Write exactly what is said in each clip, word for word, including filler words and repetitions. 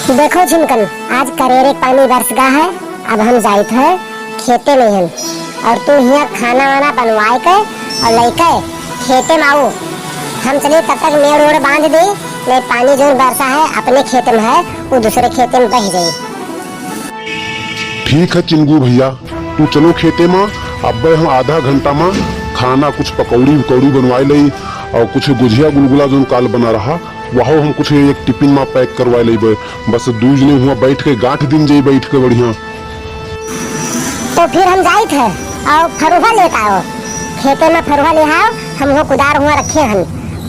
देखो झिनकन, आज करेरे पानी बरस गा है, अब हम जाइत है खेते में हन, और तू हियाँ खाना वाना बनवाए के और लइके खेते में आओ। हम चली तब तक मेड़ ओड़ बांध दी, नहीं पानी जौन बरसा है अपने खेते में है, वो दूसरे खेते में बह जाई। ठीक है चिंगू भैया, तू चलो खेते में। अब्बे हम आधा घंटा में खाना, कुछ पकौड़ी उकौड़ी बनवाए लई और कुछ गुझिया गुलगुला जौन काल बना रहा, वहो हम कुछ एक टिफिन में पैक करवाए लेबे। बस दुइ जने हुआँ बैठ के गाँठ दिन जाई बैठ के बढ़िया। तो फिर हम जाइत है और फरुहा लेत आओ, खेते में फरुहा ले आओ, हम हुआँ कुदार हुआँ रखे हन,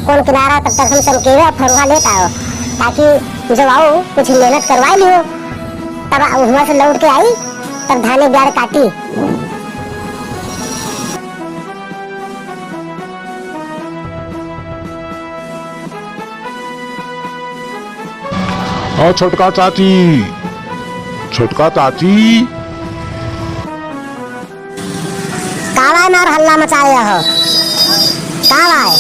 कौन किनारा तब तक हम चमकेबे और फरुहा लेत आओ, ताकि जब आओ कुछ मेहनत करवाए लियो, तब हुआँ से लौट के आई, तब धाने बियाड़ काटी। ओ छोटका चाची, छोटका चाची। का बाय मार हल्ला मचाए हो? का बाय?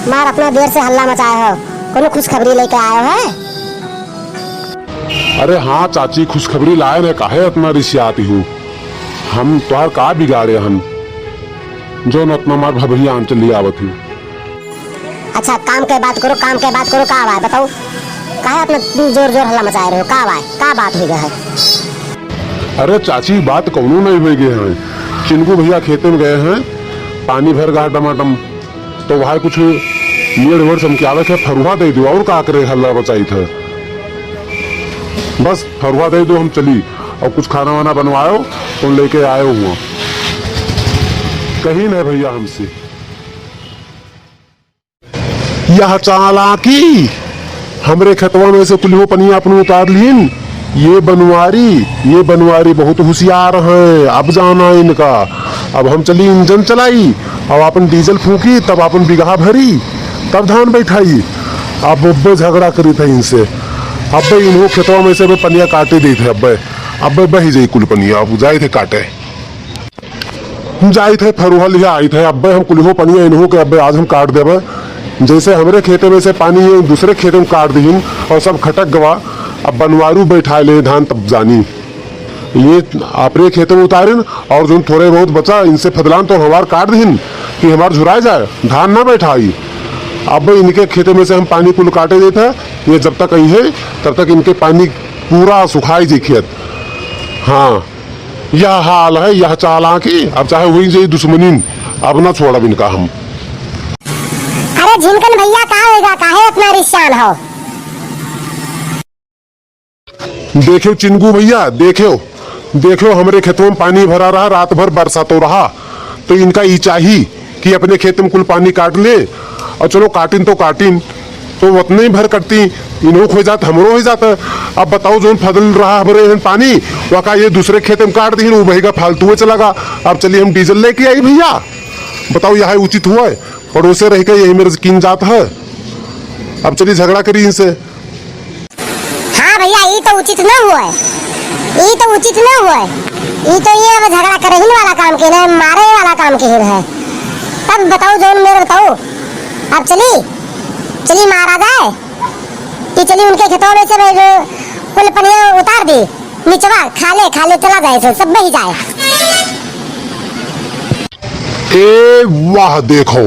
मार अपना देर से हल्ला मचाए हो, कोनो खुशखबरी लेके आए हो है? अरे हाँ चाची, खुशखबरी लाए न, काहे अतना रिसियाती हो? हम तोहार का बिगाड़े हन, जौन अतना मार भभरिया आन चली आवत ही? अच्छा, काम के बात करो, काम के बात करो, का बात बताओ, काहे अतना जोर जोर हल्ला मचाए रहे हो? का बात, का बात हो गया है? अरे चाची, बात कौनो नहीं हो गए हैं। चिंगू भैया खेते में गए हैं, पानी भर गया टमाटम, तो भाई कुछ मेड़ वेड़ समझावे के फरुहा दे दो, और का करे हल्ला मचाई था। बस फरुहा दे दो, हम चली, और कुछ खाना वाना बनवायो तो लेके आयो हुआ। कहीं नहीं भैया हमसे। यह चालाकी, हमरे खेतवा में से कुल्हो पनिया अपन उतार लीन। ये बनवारी, ये बनवारी बहुत होशियार हैं, अब जाना इनका। अब हम चली इंजन चलाई, अब अपन डीजल फूकी, तब अपन बिगहा भरी, तब धान बैठाई। अब अब्बे झगड़ा करी थे इनसे, अब्बे इन्हों खेतवा में से अब्बे पनिया काटे देत है, अब्बे, अब्बे बही जाई कुल पनिया, अब जाए थे काटे। हम जाइत है फरुहा लिहा आइत है, अब्बे हम कुल्हो पनिया इन्हों के अब्बे आज हम काट देबे। जैसे हमरे खेते में से पानी ये दूसरे खेते में काट दीन और सब खटक गवा, अब बनवारू बैठाए ले धान तब जानी। ये अपने खेते में उतारिन और जौन थोड़े बहुत बचा इनसे फदलान तो हमार काट दीन कि हमार झुराए जाए, धान ना बैठाई। अब इनके खेते में से हम पानी कुल काटे देत है, ये जब तक आई है तब तक इनके पानी पूरा सुखाई जी खेत। हाँ। यह हाल है, यह चालाकी, अब चाहे हुई जाई दुश्मनीन, अब ना छोड़ब इनका हम। अरे झिनकन भैया, का होइगा, काहे अतना रिसान हो? देख्यो चिंगू भैया, देख्यो, देख्यो, हमरे खेतवा में पानी भरा रहा, रात भर बरसातो रहा, तो इनका ई चाही कि अपने खेत में कुल पानी काट ले, और चलो काटिन तो काटिन, तो उतने ही भर कटती, इन्हों हो जात, हमरो हो जात। अब बताओ, जौन फदल रहा हमरे एहन पानी, वका ये दूसरे खेत में काट दीन, उ बहिगा फालतू में चला गा। अब चली हम डीजल लेके आई भैया, बताओ, यह उचित हुआ है? पड़ोसे रह के यही मेरे से कीन जात है, अब चली झगड़ा करी इनसे। हाँ भैया, ई तो उचित न हुए, ई तो उचित न हुए, ई तो ये अब झगड़ा करहिन वाला काम के न, मारे वाला काम के ही है। तब बताओ, जौन मेरे बताओ, अब चली, चली मारा जाए कि चली उनके खेतों में से मैं जो कुल पनिया उतार दी, निचवा खाले खाले चला जाए, से सब बही जाए। ए वाह, देखो,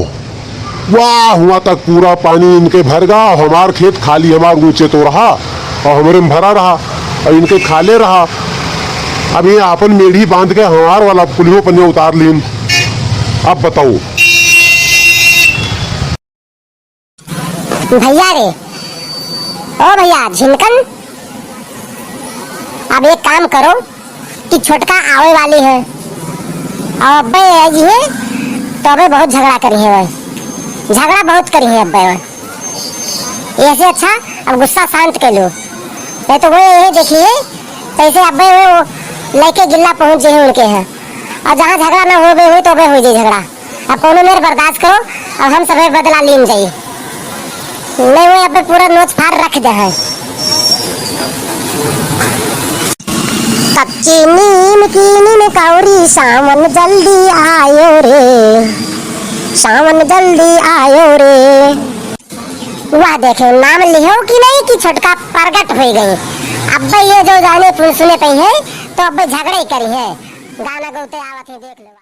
वाह, हुआ तक पूरा पानी इनके भर गा, हमार खेत खाली, हमार ऊंचे तो रहा और हमरे में भरा रहा और इनके खाले रहा। अब ये आपन मेढ़ी बांध के हमार वाला कुल्हो पनिया उतार लीन। अब बताओ। भैया रे, ओ भैया झिनकन, अब एक काम करो कि छोटका आवे वाली है, और अब्बे आई है तो अब्बे बहुत झगड़ा करी है, झगड़ा बहुत करी है अब्बे। ऐसे अच्छा, अब गुस्सा शांत कर लो, नहीं तो वो यही देखिए, तो ऐसे अब्बे वो लेके गिल्ला पहुंच जाए उनके हैं, और जहाँ झगड़ा ना हो गए हुई तो अब्बे हो जाए झगड़ा। अब कोनो मेर बर्दाश्त करो, अब हम सभे बदला लीन जाई। नहीं हुए, अब पूरा नोच फाड़ रख दे है। कच्ची नीम की नीम कौड़ी, सावन जल्दी आयो रे, सावन जल्दी आयो रे। वह देखे, नाम लिहो कि नहीं कि छोटका प्रगट होइ गए। अब्बे ये जो जाने पुन सुने पइहैं, तो अब्बे झगड़े करिहैं। गाना गौते आवत है, देख लो।